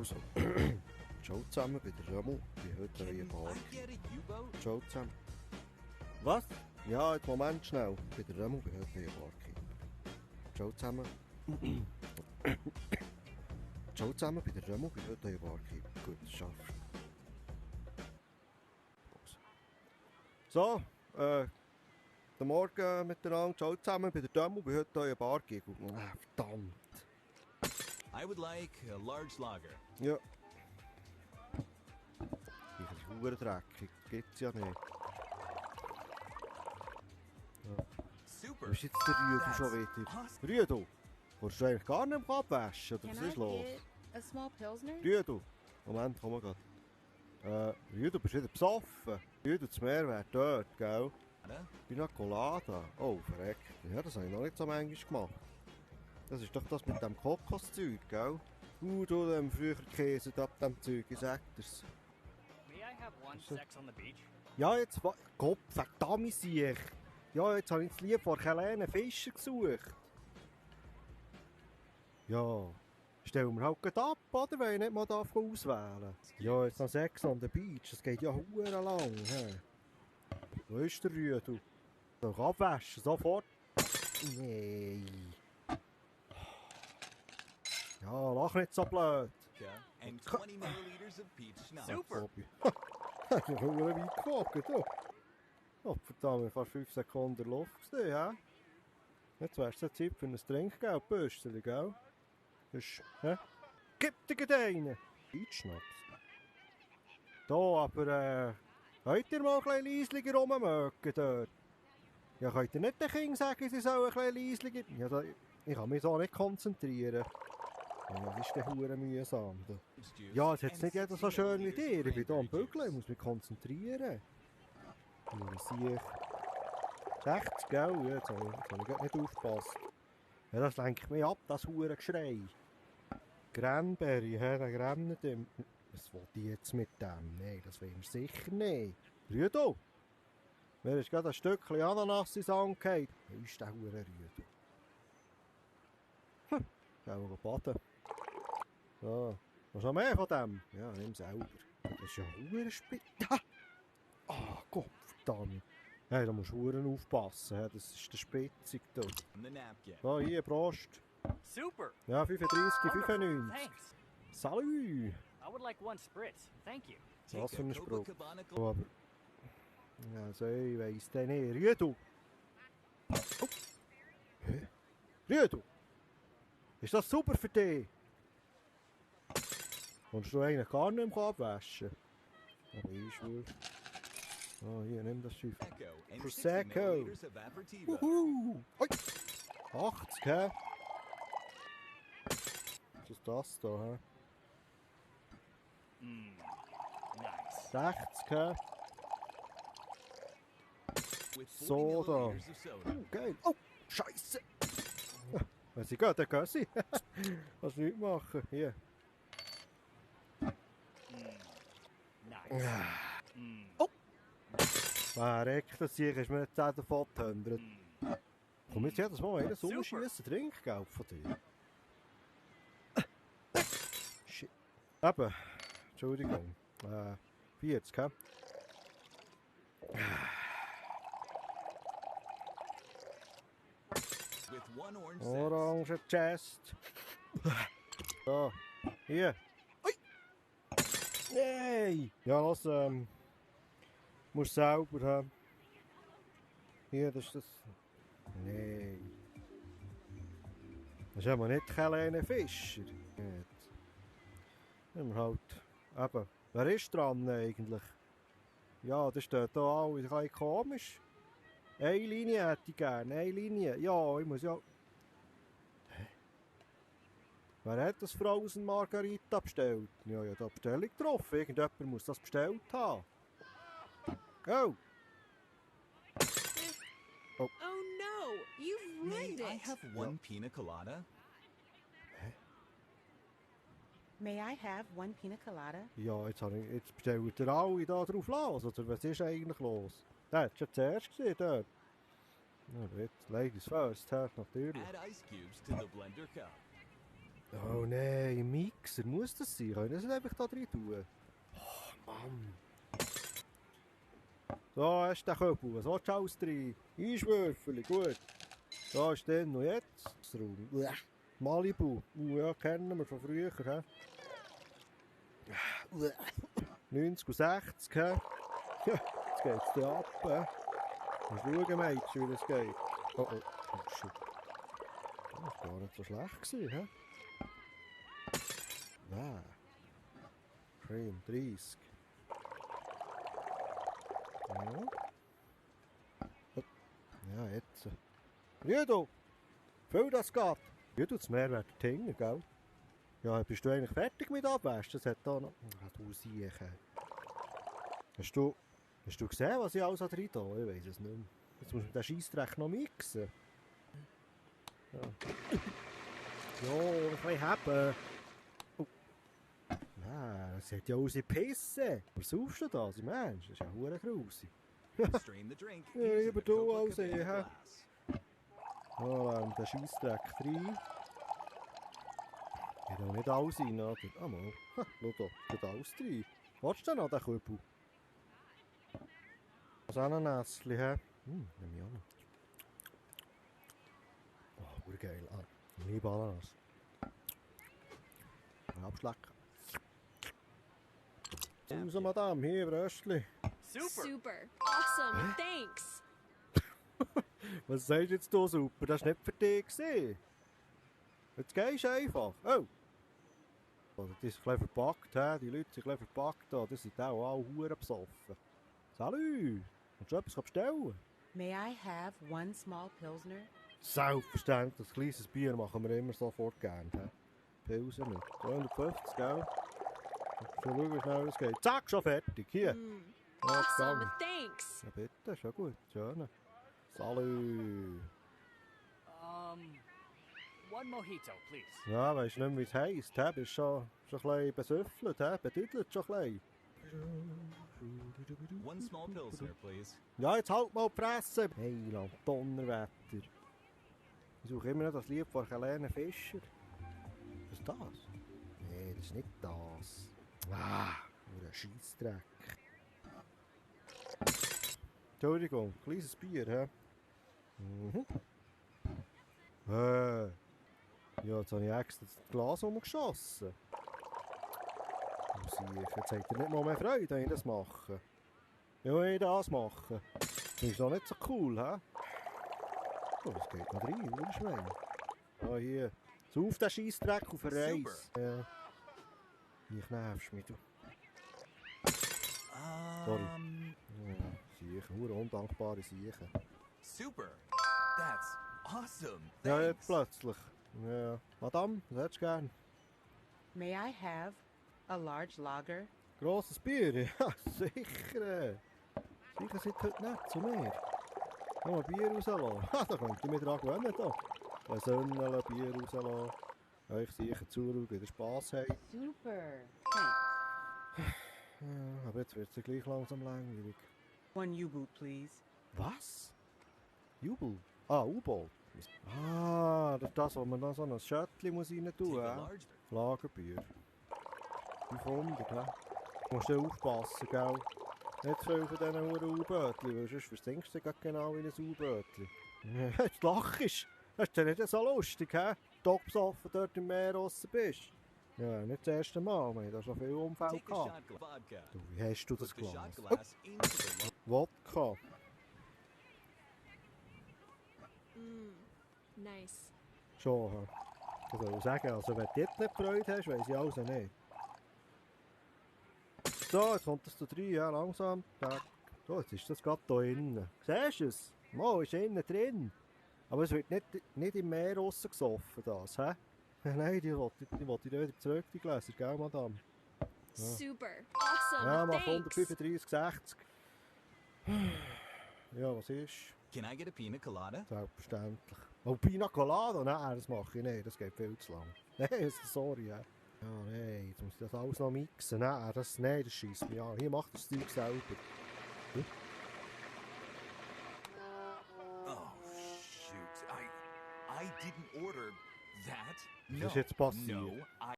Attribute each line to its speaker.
Speaker 1: Also, ciao zusammen bei der Römmel. Ich bin heute in Bar. Ciao zusammen. Was? Ja, jetzt Moment schnell. Bei der Römmel bin ich heute in Bar. Ciao zusammen. Ciao zusammen bei der Römmel bin ich heute in Bar. Gut, das schaffst du. So, guten Morgen miteinander. Ciao zusammen bei der Römmel bin ich heute in Bar. Verdammt.
Speaker 2: I would like a large lager.
Speaker 1: Ja. Die ist ein bisschen dreckig. Gibt's ja nicht. Ja.
Speaker 2: Super.
Speaker 1: Wo ist jetzt der Rüdu schon wieder?
Speaker 2: Awesome.
Speaker 1: Rüdu, willst du eigentlich gar nicht mehr abwaschen? Oder was ist los?
Speaker 3: A small Pilsner?
Speaker 1: Rüdu, Moment, komm mal grad. Rüdu, bist du wieder besoffen? Rüdu, das Meer wäre dort, gell? Pina Colada. Oh, verreckt. Ja, das habe ich noch nicht so manchmal gemacht. Das ist doch das mit dem Kokoszeug, gell? Du, dem früher Käse ab dem Zeug, ich sag dir's.
Speaker 4: May I have one sex on the beach?
Speaker 1: Ja, jetzt Gott, verdammt sich. Ja, jetzt habe ich das Lied von Helene Fischer gesucht. Ja, stellen wir halt grad ab, oder? Wenn ich nicht mal auswählen. Ja, jetzt noch Sex on the Beach, das geht ja verdammt lang. He. Wo ist der Rüdu? Doch abwaschen, sofort. Nee. Ja, lach nicht so blöd.
Speaker 2: And 20 milliliters of peach schnapps.
Speaker 4: Super.
Speaker 1: Ich bin verdammt weit gewagt, du. Oh, verdammt, fast 5 Sekunden Luft gesehen, hä? Jetzt wär's ja Zeit für ein Trinkgeld, Böscheli, gell? Hä? Gib dir einen! Beitschnaps. Da, aber, könnt ihr mal ein bisschen leisliger rummögen dort? Ja, könnt ihr nicht den Kindern sagen, sie sollen ein bisschen leisliger... Ja, da, ich kann mich so nicht konzentrieren. Ja, das ist der hure mühsam. Da. Ja, es hat nicht jeder so schön wie dir. Ich bin hier am Bügeln, ich muss mich konzentrieren. Ja, sehe ich. 60, gell? Ja, jetzt habe ich grad nicht aufgepasst. Ja, das lenkt mich ab, das hure Geschrei. Granberry, hä, der grennt dem. Was will ich jetzt mit dem? Nein, das will ich sicher nicht. Rüdu! Mir ist gerade ein Stückchen Ananas ins Auge gefallen. Wo ist der hure Rüdu? Gehen wir baden. So. Hast du noch mehr von dem? Ja, nimm selber. Das ist ja hure spät. Ah, Gott verdammt. Hey, da musst du hure aufpassen. He. Das ist der Spitzig da.
Speaker 2: On the napkin.
Speaker 1: So, hier, Prost.
Speaker 4: Super.
Speaker 1: Ja, 35,
Speaker 4: Wonderful.
Speaker 1: 95.
Speaker 4: Thanks.
Speaker 1: Salü.
Speaker 4: I would like one spritz. Thank you.
Speaker 1: Was für ein Spruch.
Speaker 2: Copacabana
Speaker 1: Oh, aber... Ja, so, ich weiss den nicht. Rüdu! Oh. Hä? Rüdu! Ist das super für dich? Kannst du eigentlich gar nicht mehr abwaschen? Aber ich wohl. Oh, hier, nimm das Schiff.
Speaker 2: and 60
Speaker 1: Prosecco.
Speaker 2: milliliters of aperitivo.
Speaker 1: Hui! 80, hä? Was ist das da, hä?
Speaker 4: Nice.
Speaker 1: 60, hä?
Speaker 2: With 40
Speaker 1: Soda.
Speaker 2: milliliters of soda.
Speaker 1: Geil. Oh, Scheiße! Wenn sie gehen, dann gehen sie. Kannst du nichts machen. Hier.
Speaker 4: Nice.
Speaker 1: Reckt, das hier ist mir nicht 10 davon gehundert. Komm jetzt jedes Mal einer umschiessen, Trinkgeld von dir. Shit. Eben. Entschuldigung. 40, hä?
Speaker 2: With one orange
Speaker 1: Orange Chest. So. Hier. Ui. Nein! Ja, los, musst selber haben. Hier, das ist das. Nein. Das ist aber nicht Helene Fischer. Nicht. Nehmen wir halt. Eben. Wer ist dran eigentlich? Ja, das steht hier auch ein bisschen komisch. Eine Linie hätte ich gerne, eine Linie. Ja, ich muss ja... Hä? Wer hat das Frozen Margarita bestellt? Ja, ja, da Bestellung drauf. Irgendjemand muss das bestellt haben. Go!
Speaker 3: Oh no! You've
Speaker 2: May
Speaker 3: ruined
Speaker 2: I
Speaker 3: it!
Speaker 2: have one pina colada?
Speaker 3: May I have one pina colada?
Speaker 1: Ja, jetzt bestellt ihr alle da drauf los. Oder was ist eigentlich los? Der hat schon zuerst gesehen dort. Ja, aber jetzt Ladies first, natürlich.
Speaker 2: Add ice cubes to the blender cup.
Speaker 1: Oh nein, im Mixer muss das sein. Können wir das einfach da drin tun? Oh Mann. So, hast du den Köbel. Was willst du alles drin? Einschwürfeln, gut. Da ist dann und jetzt. Das Raum. Malibu. Ja, kennen wir von früher. He? 90 und 60. He? Jetzt geht es dir ab. He? Musst schauen, Mädchen, wie das geht. Oh, oh. Oh, shit. Das war gar nicht so schlecht gewesen, he? Ja. Cream, 30. Ja. Ja, jetzt. Rüdo! Füll das geht! Rüdo, das Meerwert hängen, gell? Ja, bist du eigentlich fertig mit Abwaschen? Das hat da noch... Ah, du Siechen. Hast du gesehen, was ich alles drin habe? Ich weiss es nicht mehr. Jetzt muss man den Scheissdreck noch mixen. Ja. Ja, ich kann haben. Oh. Ja, das sieht ja aus wie Pisse. Was saufst du da? Sie Mensch, das ist ja verdammt grusig.
Speaker 2: Strain the drink.
Speaker 1: Ja,
Speaker 2: using
Speaker 1: lieber
Speaker 2: the
Speaker 1: du
Speaker 2: Copa
Speaker 1: als ich,
Speaker 2: Cabana
Speaker 1: hä?
Speaker 2: glass.
Speaker 1: Ja, den Scheissdreck rein. Geht auch nicht alles rein, oder? Ah, mal. Ha, schau da, geht alles rein. Willst du denn noch den Kübel? Was auch ein Nässchen, hä? Nimm ich an. Oh, urgeil. Ah, ich liebe Ananas. Abschlecken. Raus, Madame, hier, Bröstli.
Speaker 4: Super.
Speaker 5: Super. Awesome. Thanks.
Speaker 1: Was sagst du jetzt hier, super? Das war nicht für dich gewesen. Jetzt gehst du einfach. Oh! Oh, das ist ein bisschen verpackt, he? Die Leute sind ein bisschen verpackt. Da. Die sind auch alle verdammt besoffen. Salut! Willst du etwas bestellen?
Speaker 3: May I have one small Pilsner?
Speaker 1: Selbstverständlich, das kleines Bier machen wir immer sofort gerne. He? Pilsen mit 250, gell? Schon schauen, wie schnell es geht. Zack, schon fertig. Hier. Ja,
Speaker 5: Awesome.
Speaker 1: gegangen.
Speaker 5: Thanks.
Speaker 1: Ja, bitte, schon gut. Schön. Salut!
Speaker 4: One mojito, please.
Speaker 1: Ja, weisst nicht mehr, wie es heisst. Du bist schon ein bisschen besüffelt, bedüdelt schon ein bisschen.
Speaker 2: One small Pilsner, please.
Speaker 1: Ja, jetzt halt mal die Fresse! Heiland, Donnerwetter. Ich suche immer noch das Lied von Helene Fischer. Was ist das? Nee, das ist nicht das. Ah, nur ein Scheissdreck. Entschuldigung, kleines Bier, hä? Mhm. Ja, jetzt habe ich extra das Glas umgeschossen. Jetzt habt ihr nicht mal mehr Freude, wenn ich das mache. Ja, wenn ich das mache. Das ist doch nicht so cool, hä? Oh, das geht noch rein, Urschwein. Ah, hier. Sauf den Scheissdreck auf den Reis. Ja. Ich nervst mich, du. Sorry. Ja, Siechen, hure undankbare Siechen.
Speaker 2: Super. That's awesome.
Speaker 1: Ja, jetzt
Speaker 2: Thanks.
Speaker 1: plötzlich. Ja. Madame, was hättest du gern?
Speaker 3: May I have a large lager?
Speaker 1: Grosses Bier? Ja, sicher. Sicher seid heute nett zu mir. Noch mal Bier rauslassen. Ha, da könnt ihr mich dran gewöhnen. Ein Sönnchen, Bier rauslassen. Euch sicher zuschauen, wie ihr Spass habt.
Speaker 3: Super. Thanks.
Speaker 1: Ja, aber jetzt wird es ja gleich langsam langweilig.
Speaker 3: One U-boot, please.
Speaker 1: Was? Jubel? Ah, U-Boot. Ah, das ist das, wo man dann so ein Schöttchen muss rein
Speaker 2: Take
Speaker 1: tun
Speaker 2: a
Speaker 1: muss.
Speaker 2: large.
Speaker 1: Lagerbier. 500, hä? Du musst ja aufpassen, gell? Nicht zu viel von diesen Huren U-Bötchen, weil sonst versinkst du grad genau wie ein U-Bötchen. Jetzt lachst du. Das ist ja nicht so lustig, hä? Topsoffen dort im Meer draussen bist. Ja, nicht das erste Mal, wir haben da schon viele Unfälle
Speaker 2: Take a
Speaker 1: gehabt.
Speaker 2: shot glass vodka.
Speaker 1: Du, wie hast du das
Speaker 2: Put the shot
Speaker 1: Glas?
Speaker 2: glass into the
Speaker 1: Wodka.
Speaker 5: Nice.
Speaker 1: Schon, hä? Ich soll sagen, also wenn du jetzt nicht Freude hast, weiss ich also nicht. So, jetzt kommt das da rein, ja, langsam. Zack. So, jetzt ist das gerade da innen. Siehst du es? Mal, ist innen drin. Aber es wird nicht im Meer rausgesoffen, das, hä? Nein, die wollte ich wieder zurück, die Gläser, gell, Madame?
Speaker 5: Super. Awesome.
Speaker 1: Ja, mach
Speaker 5: Thanks.
Speaker 1: 135, 60. Ja, was ist?
Speaker 2: Can I get a pina colada?
Speaker 1: Selbstverständlich. Oh, Pina Colada? Nein, das mache ich nicht, das geht viel zu lang. Nein, sorry, ja. Ja, nein, jetzt muss ich das alles noch mixen. Nein, das scheisst mich an. Hier, mach das Zeug selber. Hm?
Speaker 2: Oh shoot! I didn't order That?
Speaker 1: Was ist jetzt passiert?
Speaker 2: No, I